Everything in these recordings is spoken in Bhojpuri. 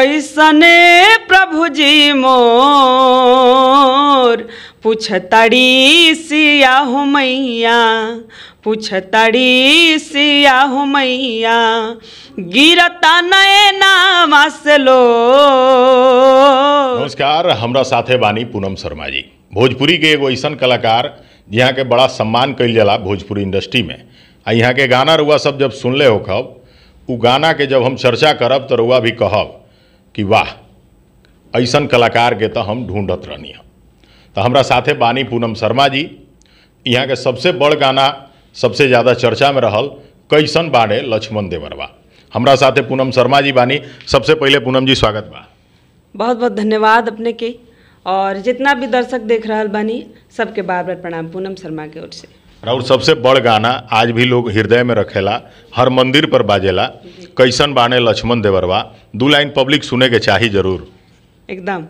कैसने प्रभु जी मोर, पूछताड़ी सिया हो मैया, पूछताड़ी सिया हो मैया, गिरता नैना से लो। नमस्कार, हमरा साथे बानी पूनम शर्मा जी, भोजपुरी के एगो ऐसन कलाकार यहाँ के बड़ा सम्मान कइल जाला भोजपुरी इंडस्ट्री में। आ यहाँ के गाना रुआ सब जब सुनले हो खब, उ गाना के जब हम चर्चा करब तो रुआ भी कहब कि वाह, ऐसन कलाकार के तो हम ढूंढत रहनी। तो हमरा साथे बानी पूनम शर्मा जी, यहाँ के सबसे बड़ गाना सबसे ज़्यादा चर्चा में रहल कैसन बाड़े लक्ष्मण देवरवा। हमरा साथे पूनम शर्मा जी बानी। सबसे पहले पूनम जी स्वागत बा। बहुत बहुत धन्यवाद अपने के, और जितना भी दर्शक देख रहा बानी सबके बार बार प्रणाम पूनम शर्मा के ओर से। और सबसे बड़ गाना आज भी लोग हृदय में रखेला, हर मंदिर पर बाजेला, कैसन बाने लक्ष्मण देवरवा। दो लाइन पब्लिक सुने के चाही जरूर। एकदम।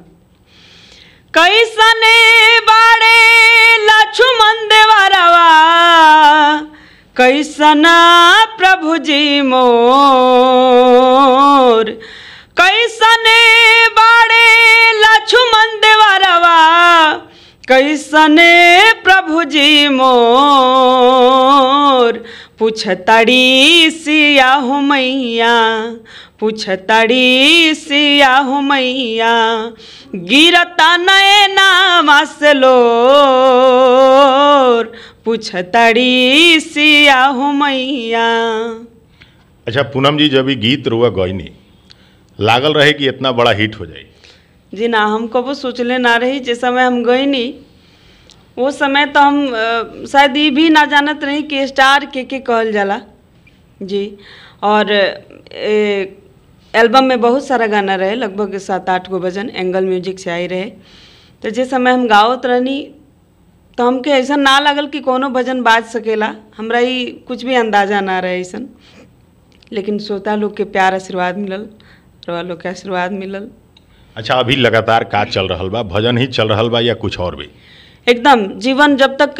कैसने बाड़े लक्ष्मण देवरवा, कैसना प्रभु जी मोर, कैसने बाड़े लक्ष्मण देवरवा, कैसने प्रभु जी मोर, पूछताड़ी सिया हो मैया, पूछताड़ी सिया हो मैया, गिरता नैना से लोर, पूछताड़ी सिया हो मैया। अच्छा पूनम जी, जब ये गीत रुआ गईनी लागल रहे कि इतना बड़ा हिट हो जाए? जी ना, हम कबो सोचले ना रही। जिस समय हम गईनी वो समय तो हम शायद ये भी ना जानत रही कि स्टार के कहल जाला जी। और एल्बम में बहुत सारा गाना रहे, लगभग 7-8 गो भजन एंगल म्यूजिक से आई रहे। तो जिस समय हम गावत रहनी तो हमके ऐसा ना लगल कि कोनो भजन बाज सकेला, हमरा ही कुछ भी अंदाज़ा ना रहे ऐसा। लेकिन श्रोता लोग के प्यार आशीर्वाद मिलल, रवा लोग के आशीर्वाद मिलल। अच्छा, अभी लगातार का चल रहा बा? भजन ही चल रहा बा या कुछ और भी? एकदम, जीवन जब तक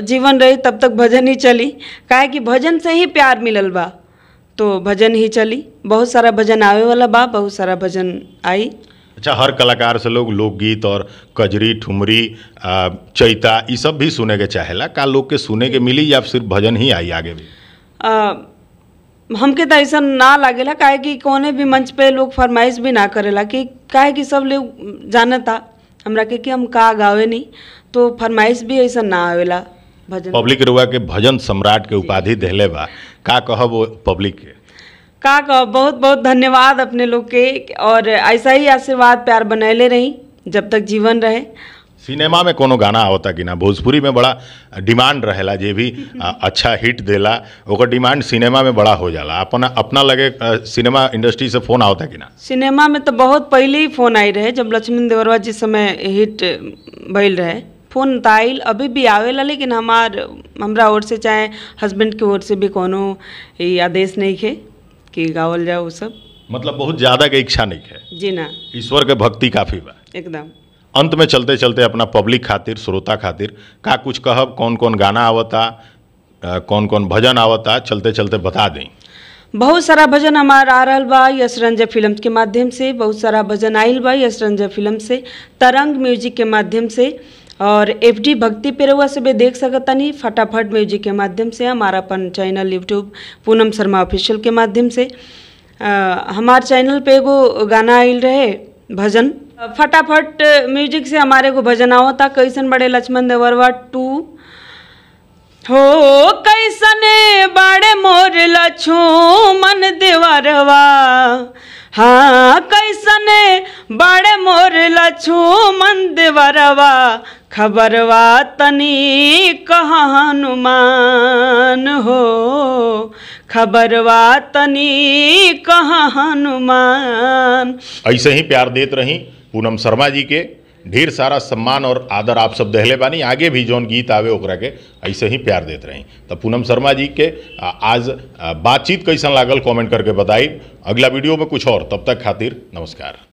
जीवन रही तब तक भजन ही चली। काहे कि भजन से ही प्यार मिलल बा तो भजन ही चली। बहुत सारा भजन आवे वाला बा, बहुत सारा भजन आई। अच्छा, हर कलाकार से लोग लोकगीत और कजरी, ठुमरी, चैता ये सब भी सुने के चाहेला। का लोग के सुने के मिली या सिर्फ भजन ही आई आगे भी? हमके तो ऐसा ना लागेला, काहे कि कोने भी मंच पे लोग फरमाइश भी ना करेला कि काहे कि सब लोग जानता हमरा के कि हम का गावे नहीं, तो फरमाइश भी ऐसा ना आवेला। भजन पब्लिक रुआ के भजन सम्राट के उपाधि देले बा, का कहब वो पब्लिक के? का कहब, बहुत बहुत धन्यवाद अपने लोग के, और ऐसा ही आशीर्वाद प्यार बनैले रही जब तक जीवन रहे। सिनेमा में कोनो गाना आवता कि ना? भोजपुरी में बड़ा डिमांड रहेला, जे भी अच्छा हिट देला ओकर डिमांड सिनेमा में बड़ा हो जाला। अपना अपना लगे सिनेमा इंडस्ट्री से फोन आवता कि ना? सिनेमा में तो बहुत पहले ही फोन आई रहे, जब लक्ष्मण देवरवा जिस समय हिट भइल रहे फोन तो आइल, अभी भी आवेला। लेकिन हमार हमरा ओर से चाहे हस्बैंड के ओर से भी कोनो आदेश नहीं खे कि गावल जाओ सब। मतलब बहुत ज़्यादा के इच्छा नहीं है? जी ना, ईश्वर के भक्ति काफ़ी बा। एकदम। अंत में चलते चलते अपना पब्लिक खातिर, श्रोता खातिर का कुछ कहब? कौन कौन गाना आवता, कौन कौन भजन आवता, चलते चलते बता दें। बहुत सारा भजन हमारा आ रहा बा यश रंजय फिल्म के माध्यम से, बहुत सारा भजन आयल बा यश रंजय फिल्म से, तरंग म्यूजिक के माध्यम से, और एफडी भक्ति पे रउआ सब देख सकतानी फटाफट म्यूजिक के माध्यम से, हमारा अपन channel YouTube Poonam Sharma official के माध्यम से। हमार चैनल पे एगो गाना आयल रहे भजन, फटाफट म्यूजिक से हमारे को भजन आवता कैसन बड़े लक्ष्मण देवरवा 2 हो, कैसने बड़े मोर लक्ष्मण देवरवा, हाँ कैसने बड़े मोर लक्ष्मण देवरवा, खबरवा तनी कहा हनुमान हो, खबरवा तनी कहा हनुमान। ऐसे ही प्यार देत रही पूनम शर्मा जी के, ढेर सारा सम्मान और आदर आप सब दहले बानी। आगे भी जौन गीत आवे ओकरा के ऐसे ही प्यार देते रही। तो पूनम शर्मा जी के आज बातचीत कैसन लागल कमेंट करके बताई। अगला वीडियो में कुछ और, तब तक खातिर नमस्कार।